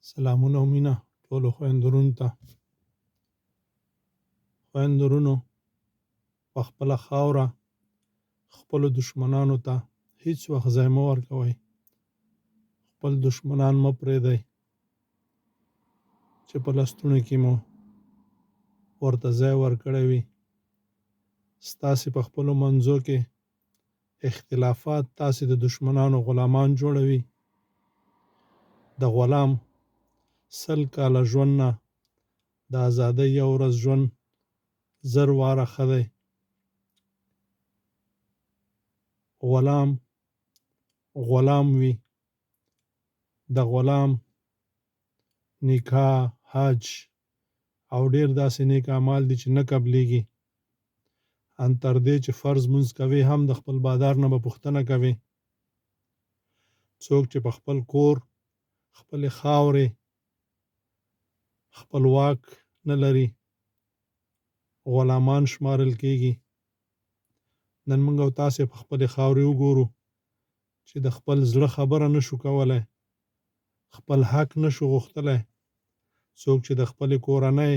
سلامونه او مینه ټولو خویندو وروڼو ته. خویندو وروڼو، په خپله خاوره خپلو دښمنانو ته هیڅ وخت ځای مه ورکوئ. خپل دښمنان مه پرېږدئ چې په لستوڼي کې مو ورته ځای ورکړی وي. ستاسې په خپلو منځو کې اختلافات تاسې د دښمنانو غلامان جوړوي. د غلام 100 کاله ژوند نه د ازادۍ یو ورځ ژوند 1000 واره ښه دی. غلام غلام وي. د غلام نکاح، حج او ډېر داسې نیک اعمال دي چې نه قبلیږي. ان تر دې چې فرض لمونځ کوې هم د خپل بادار نه به پوښتنه کوې. څوک چې په خپل کور، خپلې خاورې خپل واک نه لري، غلامان شمارل کیږي. نن موږ او تاسې په خپلې خاورې وګورو چې د خپل زړه خبره نه شو کولی، خپل حق نه شو غوښتلی. څوک چې د خپلې کورنۍ،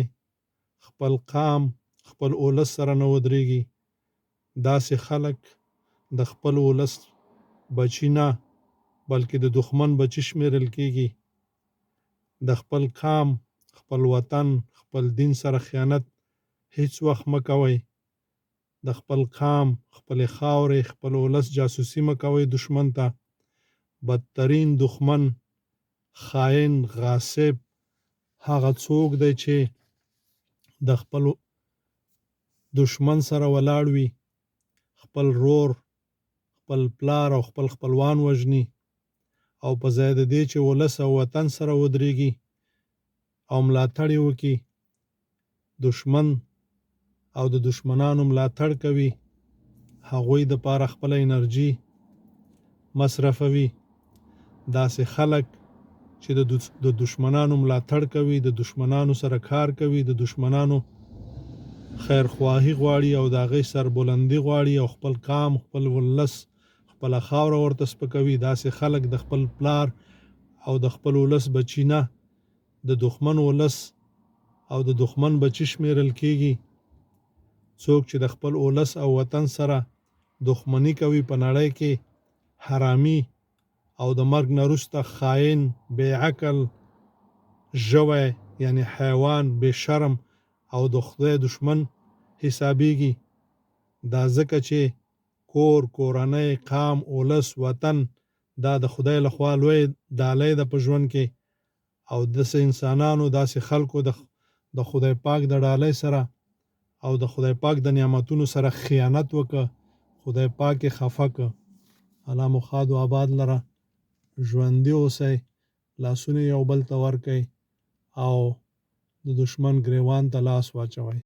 خپل قام، خپل اولس سره نه ودرېږي، داسې خلک د خپل ولس بچي نه، بلکې د دښمن بچي شمېرل کېږي. د خپل قام، خپل وطن، خپل دین سره خیانت هیڅ وخت مه کوئ. د خپل قام، خپلې خاورې، خپل ولس جاسوسي مه کوئ دښمن ته. بدترین دښمن، خاین، غاصب هغه څوک دی چې د خپل دښمن سره ولاړ وي، خپل ورور، خپل پلار او خپل خپلوان وژني او په ځای د دې چې ولس او وطن سره ودرېږي او ملاتړ یې وکړي، دښمن او د دښمنانو ملاتړ کوي، هغوی د پاره خپله انرژي مصرفوي. داسې خلک چې د دښمنانو ملاتړ کوي، د دښمنانو سره کار کوي، د دښمنانو خیرخواهي غواړي او د هغې سربلندي غواړي او خپل قام، خپل ولس، خپله خاوره ورته سپکوي، داسې خلک د خپل پلار او د خپل ولس بچي نه، د دښمن ولس او د دښمن بچي شمېرل کېږي. څوک چې د خپل ولس او وطن سره دښمني کوي، په نړۍ کې حرامي او د مرګ نه وروسته خاین، بې عقل، ژوی یعنی حیوان، بې شرم او د خدای دښمن حسابیږي. دا ځکه چې کور، کورنۍ، قام، اولس، وطن دا د خدای له خوا لوی ډالۍ ده په ژوند کې، او داسې انسانانو، داسې خلکو د خدای پاک د ډالۍ سره او د خدای پاک د نعمتونو سره خیانت وکړ، خدای پاک یې خفه کړ. الله مو ښاد او آباد لره. ژوندي اوسئ، لاسونه یو بل ته ورکړئ او د دښمن ګریوان ته لاس واچوئ.